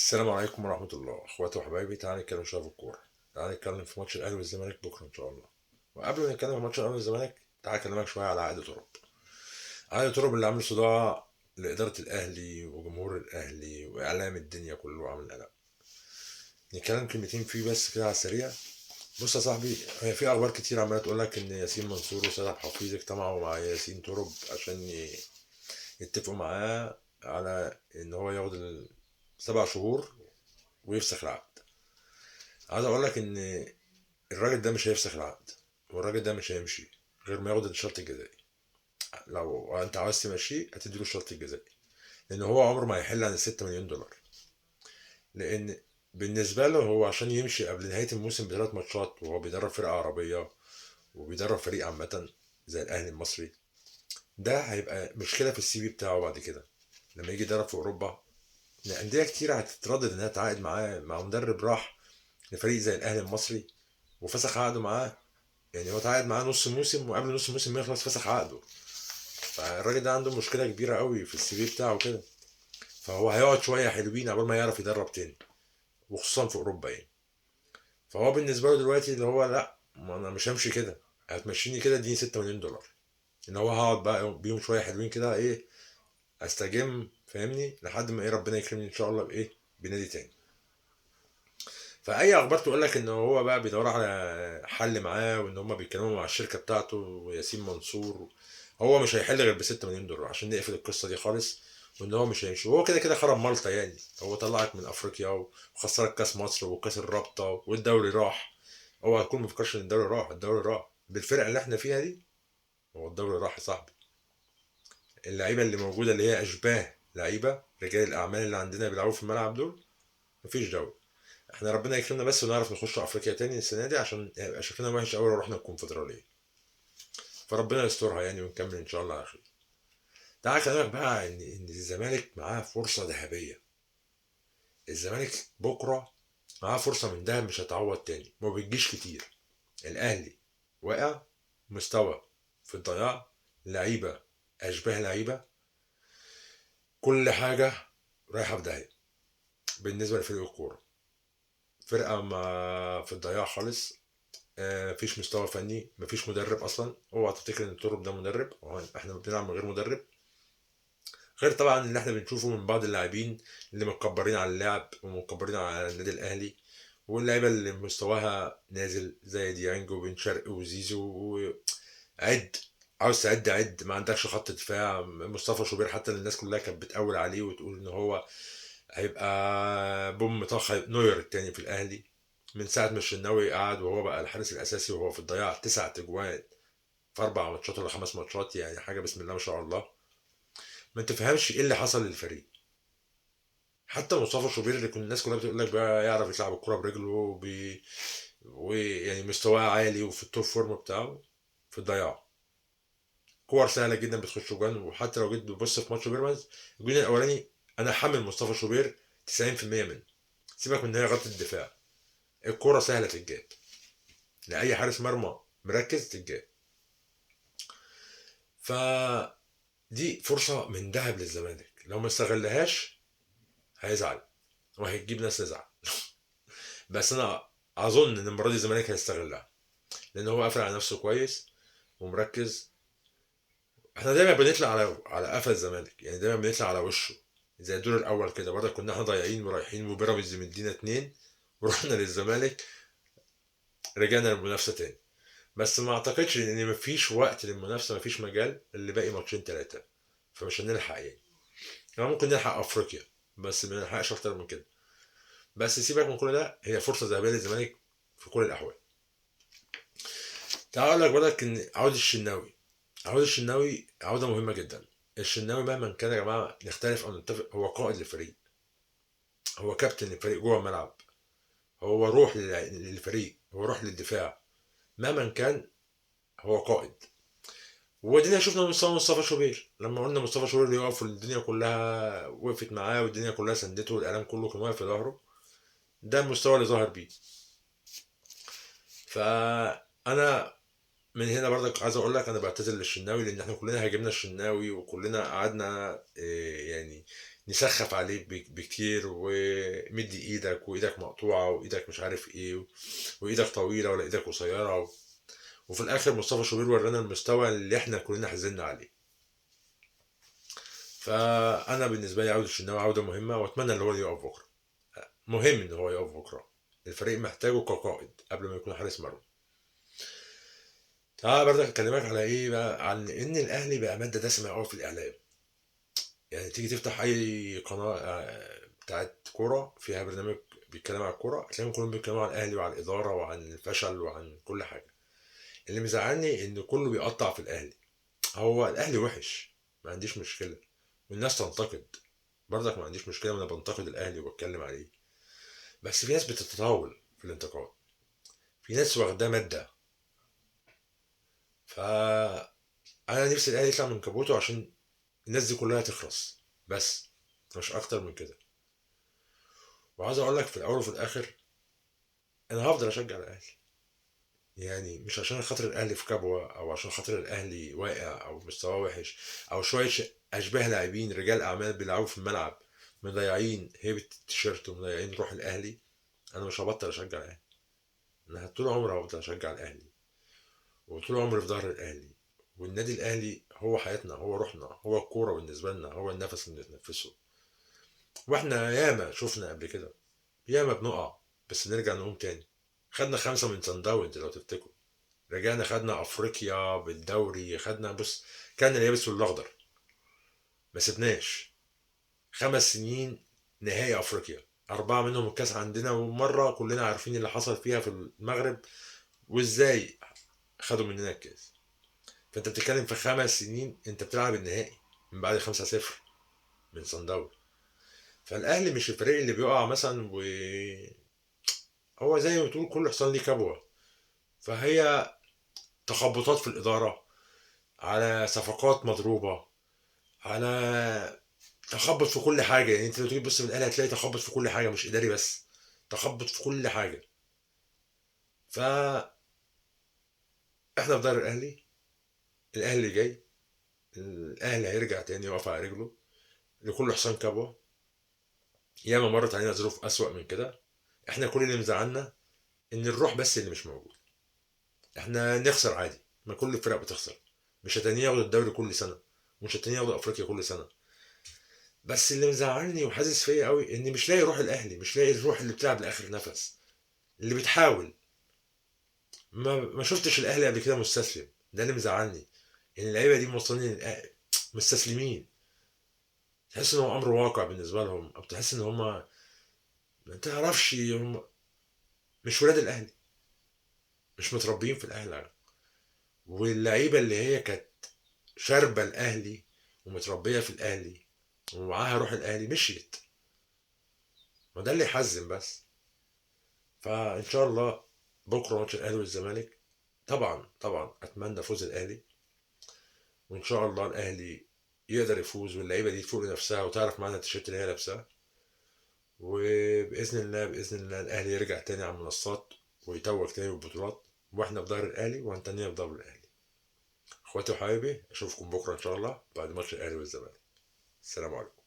السلام عليكم ورحمة الله، اخواتي وحبايبي. تعالى نتكلم شوية في الكورة. تعالى نتكلم في ماتش الأهلي والزمالك بكرة إن شاء الله. وقبل ما نتكلم في ماتش الأهلي والزمالك تعالى أكلمك شوية على عقد تراب. عقد تراب اللي عامل صداع لإدارة الأهلي وجمهور الأهلي وإعلام الدنيا كله عامل قلق. نتكلم كلمتين فيه بس كده على السريع. بص يا صاحبي، هي في أخبار كتير عمالة تقول لك إن ياسين منصور وسيد عبد الحفيظ اجتمعوا مع ياسين تراب عشان يتفقوا معاه على إن هو ياخد 7 شهور ويفسخ العقد. عايز اقول لك ان الراجل ده مش هيفسخ العقد، والراجل ده مش هيمشي غير ما ياخد الشرط الجزائي. لو انت عاوز تمشيه هتديله الشرط الجزائي، لان هو عمره ما هيحل عن 6 مليون دولار. لان بالنسبة له هو عشان يمشي قبل نهاية الموسم ب3 ماتشات وهو بيدرب فرقه عربية وبيدرب فريق عامة زي الاهلي المصري، ده هيبقى مشكلة في السي في بتاعه بعد كده لما يجي يدرب في اوروبا. اندية كتير هتتردد انها تعاقد معاه مع مدرب راح لفريق زي الاهلي المصري وفسخ عقده معاه. يعني هو تعاقد معاه نص موسم وقبل نص موسم ما يخلص فسخ عقده. فالراجل ده عنده مشكلة كبيرة قوي في السي في بتاعه كده، فهو هيقعد شوية حلوين قبل ما يعرف يدرب تاني، وخصوصا في اوروبا يعني. فهو بالنسبة له دلوقتي اللي هو لا، ما انا مش همشي كده، هتمشيني كده اديني 6 مليون دولار، ان هو هقعد بقى بيهم شوية حلوين كده ايه استجم، فاهمني، لحد ما ايه ربنا يكرمني ان شاء الله بايه بنادي تاني. فاي اخبار تقول لك ان هو بقى بيدور على حل معاه وان هم بيتكلموا مع الشركة بتاعته وياسين منصور، هو مش هيحل غير ب 6 مليون دولار عشان نقفل القصة دي خالص، وان هو مش هيمشي. وهو كده كده خرب مالطا يعني، هو طلعك من افريقيا وخسرك كاس مصر وكاس الرابطة والدوري راح. هو هتكون ما فكرش ان الدوري راح، الدوري راح بالفرقة اللي احنا فيها دي. هو الدوري راح يا صاحبي. اللعيبة اللي موجودة اللي هي اشباه لعيبة رجال الاعمال اللي عندنا بيلعبوا في الملعب دول، مفيش دوري. احنا ربنا يكرمنا بس ونعرف نخش افريقيا تاني السنة دي، عشان يبقى شكلنا وحش قوي لو رحنا الكونفدراليه. فربنا يسترها يعني ونكمل ان شاء الله على خير. تعالى اكلمك بقى ان الزمالك معاه فرصة ذهبية. الزمالك بكره معاه فرصة من دهب مش هتعوض تاني، ما بتجيش كتير. الاهلي واقع، مستوى في الضياع، لعيبة اشباه لعيبة، كل حاجة رايحة في داهية بالنسبة لفريق الكورة. فرقه ما في الضياع خالص، مفيش مستوى فني، مفيش مدرب اصلا. اوعى تفتكر ان الترب ده مدرب، هو احنا بنلعب من غير مدرب، غير طبعا اللي احنا بنشوفه من بعض اللاعبين اللي متكبرين على اللعب ومتكبرين على النادي الاهلي، واللعيبة اللي مستواها نازل زي ديانج وبن شرقي وزيزو. عد عاوز تعد عد، ما عندكش خط دفاع. مصطفى شوبير حتى اللي الناس كلها كانت بتقول عليه وتقول ان هو هيبقى بوم طخ نوير التاني في الاهلي، من ساعة ما الشناوي قعد وهو بقى الحارس الاساسي وهو في الضياع 9 اجوان في 4 ماتشات ولا 5 ماتشات، يعني حاجة بسم الله ما شاء الله. ما تفهمش ايه اللي حصل للفريق. حتى مصطفى شوبير اللي كنا الناس كلها بتقول لك بقى يعرف يلعب الكورة برجله ويعني مستواه عالي وفي ال top form بتاعه، في الضياع كور سهلة جدا بتخش جوان. وحتى لو جيت بتبص في ماتش بيراميدز الجون الاولاني انا حامل مصطفى شوبير 90% منه، سيبك من ان هي غلطه الدفاع، الكورة سهلة تتجاب لاي حارس مرمى مركز تتجاب. فدي فرصة من ذهب للزمالك، لو ما استغلهاش هيزعل وهيجيب ناس تزعل. بس انا اظن ان المرة دي الزمالك هيستغلها، لان هو قافل على نفسه كويس ومركز. احنا دايما بنطلع على قفا الزمالك، يعني دايما بنطلع على وشه زي الدور الاول كده برضه، كنا احنا ضايعين ورايحين وبيراميدز مدينا 2 ورحنا للزمالك رجعنا للمنافسة تاني. بس ما اعتقدش ان مفيش وقت للمنافسة، مفيش مجال اللي باقي ماتشين 3، فمش هنلحق يعني. ممكن نلحق افريقيا بس ما نلحقش اكتر من كده. بس سيبك من كل ده، هي فرصة ذهبية للزمالك في كل الاحوال. تعال اقول لك برضك ان عوده الشناوي، عوده الشناوي عوده مهمة جدا. الشناوي مهما كان يا جماعة نختلف او نتفق، هو قائد للفريق، هو كابتن للفريق جوه الملعب، هو روح للفريق، هو روح للدفاع، مهما كان هو قائد. ودينا شفنا مستوى مصطفى شوبير، لما قلنا مصطفى شوبير اللي يقف والدنيا كلها وقفت معاه والدنيا كلها سندته والاعلام كله كان واقف في ظهره، ده المستوى اللي ظهر بيه. فانا من هنا برضك عايز اقول لك انا بعتذر للشناوي، لان احنا كلنا هاجمنا الشناوي وكلنا قعدنا يعني نسخف عليه بكتير، ومدي ايدك وايدك مقطوعة وايدك مش عارف ايه وايدك طويلة ولا ايدك قصيرة، وفي الاخر مصطفى شوبير ورانا المستوى اللي احنا كلنا حزننا عليه. فانا بالنسبة لي عوده الشناوي عوده مهمة، واتمنى ان هو يقف بكره. مهم ان هو يقف بكره، الفريق محتاجه كقائد قبل ما يكون حارس مرمى. تعال برضك اكلمك على ايه بقى، عن ان الاهلي بقى مادة دسمة قوي في الاعلام. يعني تيجي تفتح اي قناة بتاعت كورة فيها برنامج بيتكلم على الكورة، تلاقيهم كلهم بيتكلموا عن الاهلي وعن الادارة وعن الفشل وعن كل حاجة. اللي مزعلني ان كله بيقطع في الاهلي. هو الاهلي وحش، ما عنديش مشكلة، والناس تنتقد برضك، ما عنديش مشكلة، وانا بنتقد الاهلي وبتكلم عليه، بس في ناس بتتطاول في الانتقاد، في ناس واخداه مادة. فانا نفسي الاهلي يطلع من كبوته عشان الناس دي كلها تخلص، بس مش اكتر من كده. وعايز اقول لك في الاول وفي الاخر انا هفضل اشجع الاهلي، يعني مش عشان خاطر الاهلي في كبوة او عشان خاطر الاهلي واقع او مستواه وحش او شوية اشباه لاعبين رجال اعمال بيلعبوا في الملعب مضيعين هيبة التيشيرت ومضيعين روح الاهلي. انا مش هبطل اشجع الاهلي، انا طول عمري هفضل اشجع الاهلي، وطول عمري في ظهر الاهلي، والنادي الاهلي هو حياتنا، هو روحنا، هو الكورة بالنسبة لنا، هو النفس اللي بنتنفسه. واحنا ياما شفنا قبل كده، ياما بنقع بس نرجع نقوم تاني. خدنا 5 من صن داونز لو تفتكروا، رجعنا خدنا افريقيا بالدوري، خدنا بص كان اليابس والاخضر، ما سبناش. 5 سنين نهائي افريقيا، 4 منهم الكاس عندنا، ومرة كلنا عارفين اللي حصل فيها في المغرب وازاي خدوا مننا الكاس. فانت بتتكلم في 5 سنين انت بتلعب النهائي من بعد 5-0 من صن داونز. فالاهلي مش الفريق اللي بيقع مثلا، و هو زي ما بتقول كل حصان ليه كبوة. فهي تخبطات في الادارة، على صفقات مضروبة، على تخبط في كل حاجة. يعني انت لو تيجي تبص من الاهلي هتلاقي تخبط في كل حاجة، مش اداري بس، تخبط في كل حاجة. ف احنا في دار الاهلي، الاهلي جاي، الاهلي هيرجع تاني يقف على رجله، لكل حصان كبوة. ياما مرت علينا ظروف اسوأ من كده. احنا كل اللي مزعلنا ان الروح بس اللي مش موجود. احنا نخسر عادي، ما كل الفرق بتخسر، مش هتاني ياخد الدوري كل سنة، ومش هتاني ياخد افريقيا كل سنة. بس اللي مزعلني وحاسس فيا قوي اني مش لاقي روح الاهلي، مش لاقي الروح اللي بتلعب لاخر نفس، اللي بتحاول. ما شفتش الاهلي قبل كده مستسلم، ده اللي مزعلني. يعني اللعيبة دي موصلين مستسلمين، تحس ان هو امر واقع بالنسبة لهم، او تحس ان هم ما تعرفش هم مش ولاد الاهلي، مش متربيين في الاهلي. واللعيبة اللي هي كانت شاربه الاهلي ومتربيه في الاهلي ومعاها روح الاهلي مشيت. ما ده اللي يحزن بس. فان شاء الله بكره ماتش الاهلي والزمالك، طبعا طبعا اتمنى فوز الاهلي، وان شاء الله الاهلي يقدر يفوز، واللعيبة دي تفوق لنفسها وتعرف معنى التيشيرت اللي هي لابساه. وباذن الله باذن الله الاهلي يرجع تاني على المنصات ويتوج تاني بالبطولات، واحنا في ظهر الاهلي وهنتنينا في ظهر الاهلي. اخواتي وحبايبي، اشوفكم بكره ان شاء الله بعد ماتش الاهلي والزمالك. السلام عليكم.